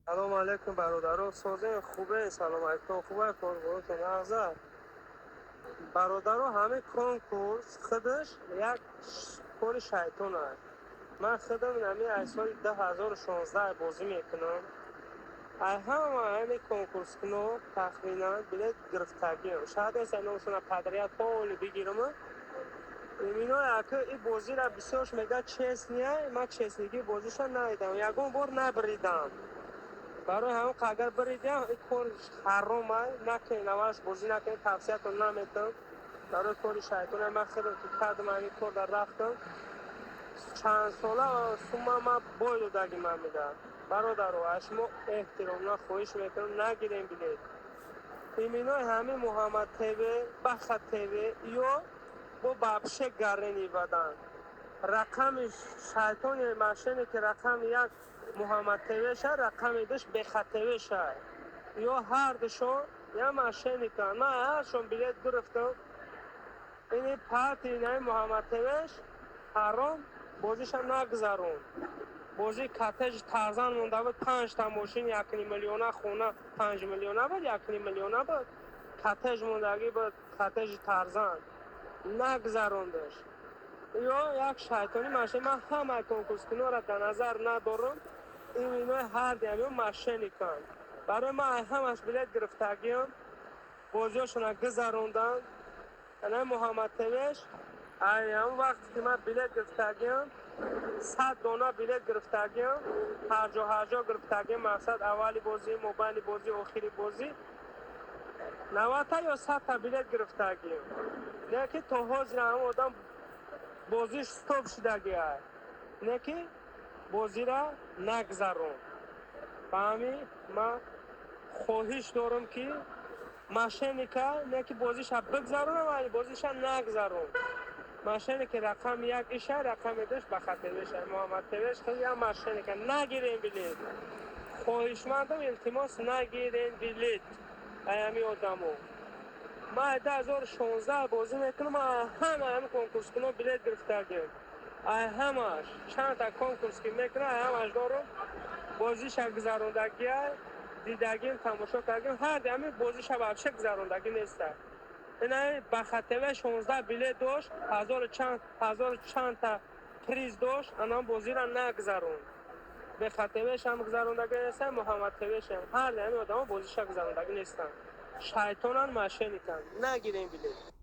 Салому алейкум, бародаро, созем, хубе, саломатитон хубе, корборотон нағза. Бародаро, ҳамин конкурс худаш як кори шайтон аст. Ман худам ҳамин аз соли 2016 бозӣ мекунам. Ай ҳама ҳамин конкурскуно тахминан билет гирифтагиам. Шояд нест, номшона подряд ҳоли бигирам. Имино яки и бозира бисёрш мега честный, ман честный гии бозиша надидам. Ягон бор набридам. Барои ҳамон агар биридям, ин кор ҳаром ай, накунед, аввалаш бозӣ накунед, тавсиятон наметам. Барои кори шайтон ман худам ки кардам, ҳамин кор дар рафтам. Чанд сола сума ман бой додаги ман медиҳам. Бародаро, аз шумо эҳтиромона хоҳиш мекунам, нагирем билет. Иминои ҳамин Муҳаммад ТВ, Баха ТВ ё бо вообще гарени бадан. Рақами шайтони машине ки рақами як Муҳаммад ТВ ша, рақами душ Беха ТВ ша. Ё ҳардушон я мошенник ан. Ман ҳаршон билет гирифтам. Ини парти инаи Муҳаммад ТВш ҳаром бозиша нагзарон. Бозии коттеҷ Тарзан монда буд, панҷта мошин, 1,5 миллиона хона, 5 миллиона буд, 1,5 миллиона буд. Коттеҷ мондагӣ буд, коттеҷи Тарзан. Нагзарондаш. Ё як шайтони машин, ман ҳамаи конкурскунора дар назар надорам. Инои ҳардиам ё мошенник анд. Барои ман ҳамаш билет гирифтагиам, бозиҳошона гузарондам. Ана Муҳаммад ТВш ай ҳамон вақте ки ман билет гирифтагиам, 100 дона билет гирифтагиам, ҳарҷо ҳарҷо гирифтагиам, мақсад аввали бозӣ, мобайни бозӣ, охири бозӣ, 90-та ё 100-та билет гирифтагиам. Не ки то ҳозир ҳамон одам бозиш стоп шудагиай. Не ки бозира нагзарон. Ба ҳамин ман хоҳиш дорам, ки мошенник а не ки бозиша бигзаронам, вале бозиша нагзарон. Мошенник и рақами як иша, рақами душ Баха ТВша. Муҳаммад ТВш хеле мошенник а. Нагирем билет. Хоҳишмандам, илтимос, нагирем билет. Ай ҳамин одамо. Ман 2016 бозӣ мекунам, ҳама ҳамин конкурскуно билет гирифтагиам. Ай ҳамаш чандта конкурс ки мекунам, ай ҳамаш дорам. Бозиша гузарондагия, дидагим, тамошо кардем, ҳар ҳамин бозиша вообще гузарондагӣ неста. Ина Баха ТВ 16 билет дошт, ҳазору чанд, ҳазору чандта приз дошт, анам бозира нагзаронд. Беха ТВш ҳам гузарондагӣ нестан, Муҳаммад ТВш ҳам. Ҳар ҳамин одамо бозиша гузарондагӣ нестанд. Шайтонан, мошенник анд. Нагирем билет.